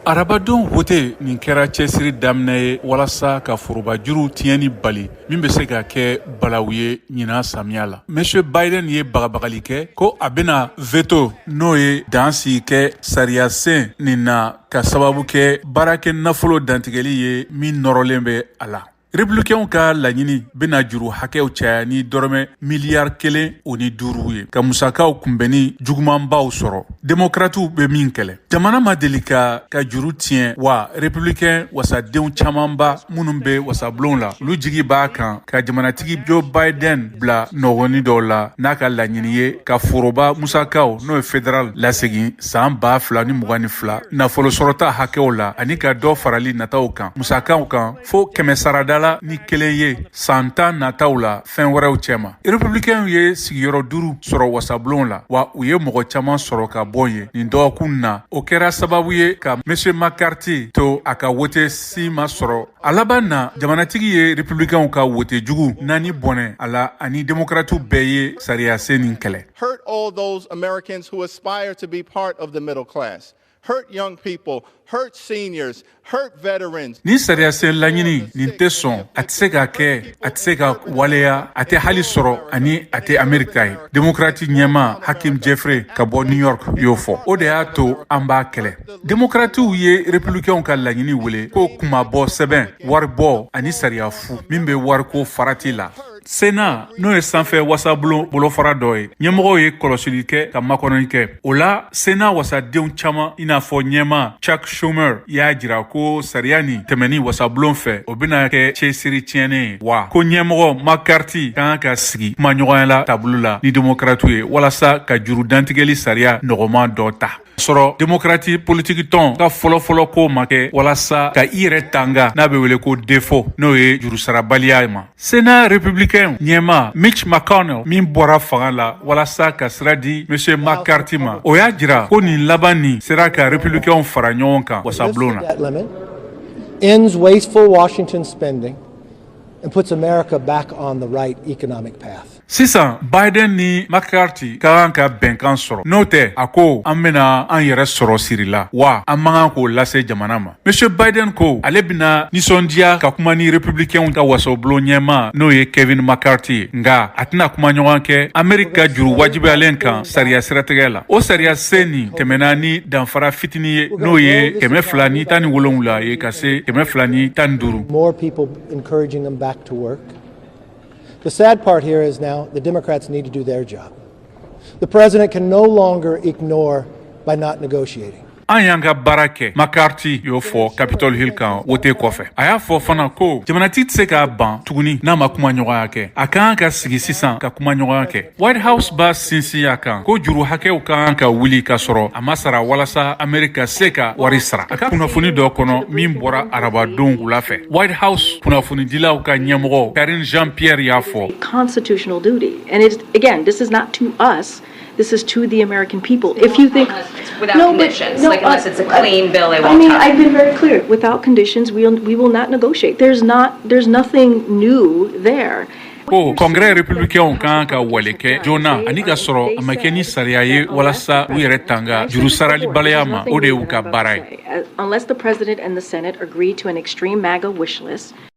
Arabadon wote nin kɛra cɛsiri daminɛ ye walasa ka forobajuru tiɲɛni bali, min bɛ se ka kɛ balawu ye ɲinan samiya la. Monsieur Biden ye bagabagali kɛ ko a bɛna veto, n'o ye dan sigi kɛ sariyasen nin na, ka sababu kɛ baarakɛ nafolo dantigɛli ye min nɔrɔlen bɛ a la. Républicainw ka laɲini bɛna juru hakɛw caya ni dɔrɔmɛ miliyari 1.5 ye, ka musakaw kunbɛnni jugumanbaw sɔrɔ, Demokratiw bɛ min kɛlɛ. Jamana ma deli ka juru tiɲɛ wa. Républicain wasadenw camanba minnu bɛ wasabulon la, olu jigi b'a kan ka jamanatigi Joe Biden bila nɔgɔni dɔw la, n'a ka laɲini ye ka foroba musakaw, n'o ye fédéral, lasegin san 2022 nafolo sɔrɔta hakɛw la, ani ka dɔ farali nataw kan musakaw kan fo kɛmɛ sarada la ni kelen ye san 10 nataw la fɛn wɛrɛw cɛma. Républicainw ye sigiyɔrɔ duuru sɔrɔ wasabulon la, wa u ye mɔgɔ caman sɔrɔ ka bɔ yen nin dɔgɔkun na. O kɛra sababu ye ka Monsieur McCarthy to a ka wote si ma sɔrɔ. A laban na, jamanatigi ye Républicainw ka wote jugu naani bɔnɛ a la, ani Demokratiw bɛɛ ye sariyasen nin kɛlɛ. Hurt all those Americans who aspire to be part of the middle class, hurt young people, hurt seniors, hurt veterans. Ni sariyasen laɲini nin tɛ sɔn, a tɛ se ka kɛ, a tɛ se ka waleya, a tɛ hali sɔrɔ, ani a tɛ Amerika ye. Demokrati ɲɛma Hakim Jeffrey ka bɔ New York y'o fɔ. O de y'a to an b'a kɛlɛ. Demokratiw ye Républicainw ka laɲini wele ko kumabɔ sɛbɛn, waribɔ ani sariya fu min bɛ wariko farati la. Sénat, n'o ye sanfɛ wasabulon bolofara dɔ ye, ɲɛmɔgɔw ye kɔlɔsili kɛ ka makɔnɔni kɛ o la. Sénat wasadenw caman, i n'a fɔ ɲɛma Chuck Schumer, y'a jira ko sariya nin tɛmɛni wasabulon fɛ, o bɛna kɛ cɛsiri tiɲɛnen ye, wa ko ɲɛmɔgɔ McCarthy ka kan ka sigi kumaɲɔgɔnya la tabulu la ni Demokratiw ye walasa ka juru dantigɛli sariya nɔgɔman dɔ ta sɔrɔ. Demokrati politiki tɔn ka fɔlɔfɔlɔ ko ma kɛ walasa ka i yɛrɛ tanga, n'a bɛ wele ko défaut, n'o ye jurusarabaliya ma. Sénat républicain ɲɛma Mitch McConnell, min bɔra fanga la walasa ka sira di Monsieur McCarthy ma, o y'a jira ko nin laban nin sera ka Républicainw fara ɲɔgɔn kan wasabulon na. Ends wasteful Washington spending and puts America back on the right economic path. Sisan, Biden ni McCarthy ka kan ka bɛnkan sɔrɔ. N'o tɛ, a ko an bena an yɛrɛ sɔrɔ siri la, wa an man kan k'o lase jamana ma. Monsieur Biden ko ale bena nisɔndiya ka kuma ni Républicainw ka wasobulon ɲɛma, n'o ye Kevin McCarthy ye, nga a tɛna kuma ɲɔgɔn kɛ Ameriki ka juru wajibiyalen kan sariya siratigɛ la. O sariya sen nin tɛmɛna ni danfara fitini ye, n'o ye 217 ye ka se 215. More people, encouraging them back to work. The sad part here is now the Democrats need to do their job. The president can no longer ignore by not negotiating. An y'an ka baara kɛ, McCarthy y'o fɔ Capitol Hill kan wote kɔfɛ. A y'a fɔ fana ko jamanatigi tɛ se k'a ban tuguni n'a ma kuma ɲɔgɔnya kɛ. A ka kan ka sigi sisan ka kuma ɲɔgɔnya kɛ. White House b'a sinsin a kan ko juru hakɛw ka kan ka wuli ka sɔrɔ a ma sara, walasa Amerika ka se ka wari sara. A ka kunnafoni dɔ kɔnɔ min bɔra arabadon wula fɛ, White House kunnafonidilaw ka ɲɛmɔgɔ Karine Jean Pierre y'a fɔ: Constitutional duty. And it's, again, this is not to us. This is to the American people. If you think Without No, but- conditions, no, like unless it's a clean bill, they I won't mean, touch. I've been very clear. Without conditions, we will not negotiate. There's not, there's nothing new there. Ko Congrès républicain kan ka wale kɛ joona, ani ka sɔrɔ a ma kɛ ni sariya ye, walasa u yɛrɛ tanga juru saralibaliya ma, o de y'u ka baara ye. Unless the president and the Senate agree to an extreme MAGA wish list,